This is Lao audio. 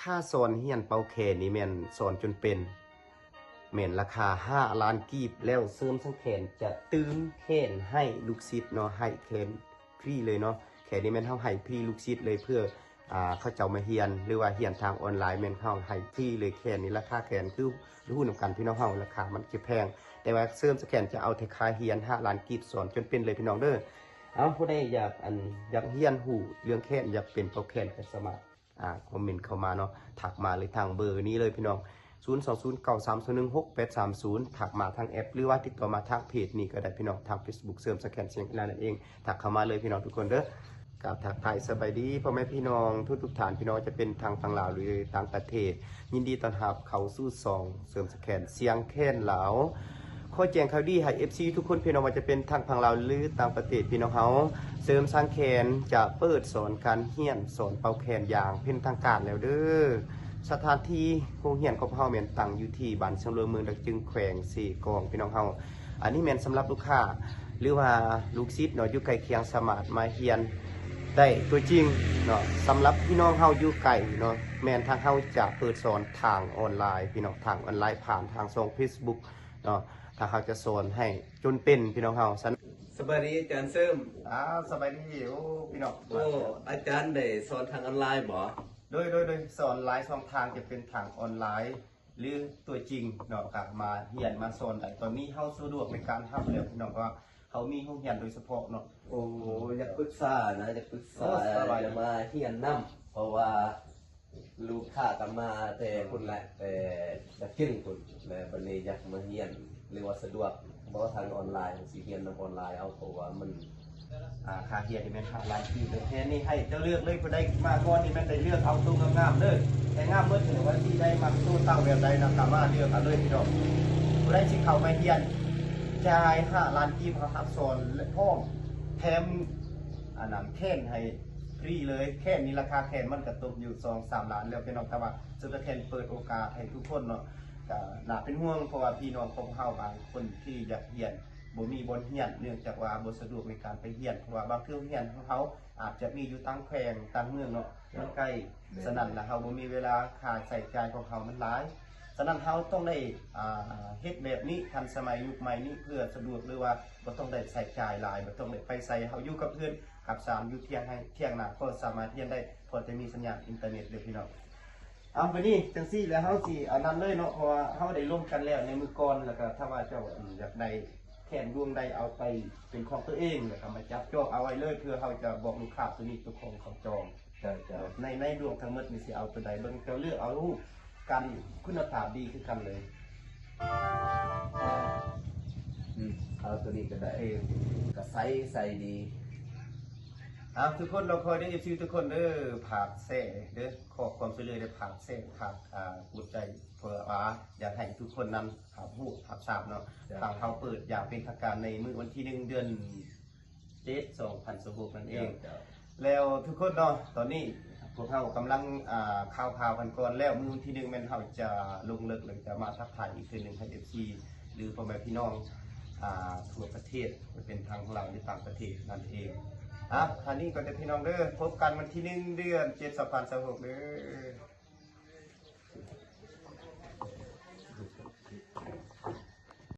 ຄ່າສອນຮຽນເປົ່າແຄນນີ້ແມ່ນສອນຈົນເປັນ ແມ່ນລາຄາຫ້າລ້ານກີບ ແລ້ວເສີມສັງແຂນຈະຕື່ມແຂນໃຫ້ລູກສິດເນາະ ໃຫ້ແຂນຟຣີເລີຍເນາະ. ແຂນນີ້ແມ່ນເຮົາໃຫ້ຟຣີລູກສິດເລີຍ ເພື່ອ ອ່າ ເຂົາເຈົ້າມາຮຽນ ຫຼືວ່າຮຽນທາງອອນລາຍ ແມ່ນເຮົາໃຫ້ຟຣີເລີຍ. ແຂນນີ້ລາຄາແຂນຄືຮູ້ນຳກັນພີ່ນ້ອງເຮົາ ລາຄາມັນຈະແພງ ແຕ່ວ່າເສີມສັງແຂນຈະເອົາແຕ່ຄ່າຮຽນ ຫ້າລ້ານກີບ ສອນຈົນເປັນເລີຍພີ່ນ້ອງເດີ. ເອົາ ຜູ້ໃດຢາກ ອັນ ຢາກຮຽນຮູ້ເລື່ອງແຂນ ຢາກເປັນເປົ່າແຄນ ກໍສາມາດ ອ່າ ຄອມເມັນເຂົ້າມາເນາະ ທັກມາເລີຍທາງເບີນີ້ເລີຍພີ່ນ້ອງ ສູນສອງສູນເກົ້າສາມສອງໜຶ່ງຫົກແປດສາມສູນ ທັກມາທາງແອັບ ຫຼືວ່າຕິດຕໍ່ມາທາງເພຈນີ້ກໍໄດ້ພີ່ນ້ອງ ທາງເຟສບຸກເສີມສັງແຂນຊຽງແຄນລາວນັ້ນເອງ ທັກເຂົ້າມາເລີຍພີ່ນ້ອງທຸກຄົນເດີ. ກາບທັກທາຍສະບາຍດີພໍ່ແມ່ພີ່ນ້ອງທຸກໆທ່ານ ພີ່ນ້ອງຈະເປັນທາງຝັ່ງລາວ ຫຼື ຕ່າງປະເທດ ຍິນດີຕ້ອນຮັບເຂົ້າສູ່ຊ່ອງເສີມສັງແຂນຊຽງແຄນລາວ. ຂໍແຈ້ງຂ່າວດີໃຫ້ເອັຟຊີທຸກຄົນ ພີ່ນ້ອງວ່າຈະເປັນທັງຝັ່ງລາວ ຫຼື ຕ່າງປະເທດ ພີ່ນ້ອງເຮົາ ເສີມສັງແຂນຈະເປີດສອນການຮຽນສອນເປົ່າແຄນຢ່າງເປັນທາງການແລ້ວເດີ. ສະຖານທີ່ໂຮງຮຽນຂອງພວກເຮົາແມ່ນຕັ້ງຢູ່ທີ່ບ້ານຊຽງຫຼວງ ເມືອງດາກຈຶງ ແຂວງເຊກອງ ພີ່ນ້ອງເຮົາ. ອັນນີ້ແມ່ນສຳລັບລູກຄ້າ ຫຼືວ່າລູກສິດເນາະ ຢູ່ໃກ້ຄຽງສາມາດມາຮຽນໄດ້ຕົວຈິງເນາະ. ສຳລັບພີ່ນ້ອງເຮົາຢູ່ໄກເນາະ ແມ່ນທາງເຮົາຈະເປີດສອນທາງອອນລາຍ ພີ່ນ້ອງ ທາງອອນລາຍ ຜ່ານທາງຊ່ອງເຟສບຸກ ເນາະ ຖ້າເຮົາຈະສອນໃຫ້ຈົນເປັນພີ່ນ້ອງເຮົາຊັ້ນ. ສະບາຍດີອາຈານເສີມ. ອ່າ ສະບາຍດີ. ໂອ້ ພີ່ນ້ອງ ໂອ້ ອາຈານໄດ້ສອນທາງອອນລາຍບໍ? ໂດຍ ໂດຍ ໂດຍ ສອນຫຼາຍຊ່ອງທາງ ຈະເປັນທາງອອນລາຍ ຫຼື ຕົວຈິງເນາະ ກໍມາຮຽນມາສອນໄດ້. ຕອນນີ້ເຮົາສະດວກໃນການຮັບແລ້ວພີ່ນ້ອງ ເພາະວ່າເຮົາມີໂຮງຮຽນໂດຍສະເພາະເນາະ. ໂອ້ ຢາກປຶກສານະ ຢາກປຶກສາ ໂອ້ ສະບາຍ ຢາກມາຮຽນນຳ ເພາະວ່າ ລູກຄ້າກໍມາແຕ່ພຸ້ນແຫຼະ ແຕ່ຈາກຈຶງພຸ້ນ ແລະບັດນີ້ຢາກມາຮຽນ ຫຼືວ່າສະດວກບໍ່ທາງອອນລາຍ ຊິຮຽນນຳອອນລາຍເອົາ ເພາະວ່າມັນ ອ່າ ຄ່າຮຽນນີ້ແມ່ນຫ້າລ້ານກີບເລີຍ. ແຕ່ນີ້ໃຫ້ເຈົ້າເລືອກເລີຍ ຜູ້ໃດມາກ່ອນນີ້ແມ່ນໄດ້ເລືອກເອົາໂຕງາມໆເດີ. ແຕ່ງາມເບິດ ຫຼືວ່າຊິໄດ້ມັກໂຕເຕົ້າແບບໃດນະ ກໍມາເລືອກເອົາເລີຍພີ່ນ້ອງ. ຜູ້ໃດຊິເຂົ້າມາຮຽນ ຈ່າຍຫ້າລ້ານກີບ ເຮົາຮັບສອນ ແລະ ພ້ອມແຖມ ອັນນັ້ນ ແຂນໃຫ້ຟຣີເລີຍ. ແຂນນີ້ລາຄາແຂນມັນກະຕົກຢູ່ສອງສາມລ້ານແລ້ວພີ່ນ້ອງ ແຕ່ວ່າເສີມສັງແຂນເປີດໂອກາດໃຫ້ທຸກຄົນເນາະ ກະໜ້າເປັນຫ່ວງ ເພາະວ່າພີ່ນ້ອງຂອງເຮົາບາງຄົນທີ່ຢາກຮຽນບໍ່ມີບ່ອນຮຽນ ເນື່ອງຈາກວ່າບໍ່ສະດວກໃນການໄປຮຽນ ເພາະວ່າບາງເທື່ອໂຮງຮຽນຂອງເຮົາອາດຈະມີຢູ່ຕ່າງແຂວງຕ່າງເມືອງເນາະ ມັນໄກ. ສະນັ້ນລະເຮົາບໍ່ມີເວລາ ຄ່າໃຊ້ຈ່າຍຂອງເຮົາມັນຫຼາຍ. ສະນັ້ນເຮົາຕ້ອງໄດ້ ອ່າ ເຮັດແບບນີ້ ທັນສະໄໝຍຸກໃໝ່ນີ້ ເພື່ອສະດວກ ຫຼືວ່າບໍ່ຕ້ອງໄດ້ໃຊ້ຈ່າຍຫຼາຍ ບໍ່ຕ້ອງໄດ້ໄປໃສ ເຮົາຢູ່ກັບເຮືອນ ກັບສານ ຢູ່ທຽງໄຮ່ທຽງນາ ກໍສາມາດຮຽນໄດ້ ພໍຈະມີສັນຍານອິນເຕີເນັດເດີພີ່ນ້ອງ. ເອົາ ບາດນີ້ຈັ່ງຊີ້ແລ້ວ ເຮົາຊິອັນນັ້ນເລີຍເນາະ ເພາະວ່າເຮົາໄດ້ລົມກັນແລ້ວໃນມື້ກ່ອນ ແລ້ວກໍຖ້າວ່າເຈົ້າ ອືມ ຢາກໄດ້ແຂນດວງໃດ ເອົາໄປເປັນຂອງຕົວເອງ ແລ້ວກໍມາຈັບຈອງເອົາໄວ້ເລີຍ ເພື່ອເຮົາຈະບອກລູກຄ້າຕົວນີ້ເຈົ້າຂອງເຂົາຈອງ. ເຈົ້າ ເຈົ້າ ໃນ ໃນດວງທັງໝົດນີ້ຊິເອົາຕົວໃດ ເບິ່ງເຈົ້າເລືອກເອົາ ກັນຄຸນນະພາບດີຄືກັນເລີຍ. ອືມ ເອົາຕົວນີ້ກໍໄດ້ ເອີ ກໍໃສ ໃສດີ. ອ່າ ທຸກຄົນລອງຄອຍເດີ ເອັຟຊີ ທຸກຄົນເດີ ຝາກແຊເດີ ຂໍຄວາມຊ່ວຍເຫຼືອເດີ ຝາກແຊ ຝາກ ອ່າ ກົດໄລ ເພື່ອວ່າຢາກໃຫ້ທຸກຄົນນັ້ນຮັບຮູ້ຮັບຊາບເນາະ. ເຈົ້າ ທາງເຮົາເປີດຢ່າງເປັນທາງການໃນມື້ວັນທີໜຶ່ງ ເດືອນ ເຈັດ ສອງພັນຊາວຫົກນັ້ນເອງ. ເຈົ້າ ເຈົ້າ ແລ້ວທຸກຄົນເນາະ ຕອນນີ້ພວກເຮົາກຳລັງ ອ່າ ຂ່າວຄາວກັນກ່ອນ ແລ້ວມື້ວັນທີໜຶ່ງແມ່ນເຮົາຈະລົງເລິກ ແລ້ວຈະມາທັກທາຍອີກເທື່ອໜຶ່ງໃຫ້ ເອັຟຊີ ຫຼື ພໍ່ແມ່ພີ່ນ້ອງ ອ່າ ທົ່ວປະເທດ ຈະເປັນທັງລາວ ຫຼື ຕ່າງປະເທດນັ້ນເອງ. ອ່າ ທ່ານນີ້ກ່ອນເດີພີ່ນ້ອງເດີ ພົບກັນວັນທີໜຶ່ງ ເດືອນເຈັດ ສອງພັນຊາວຫົກເດີ.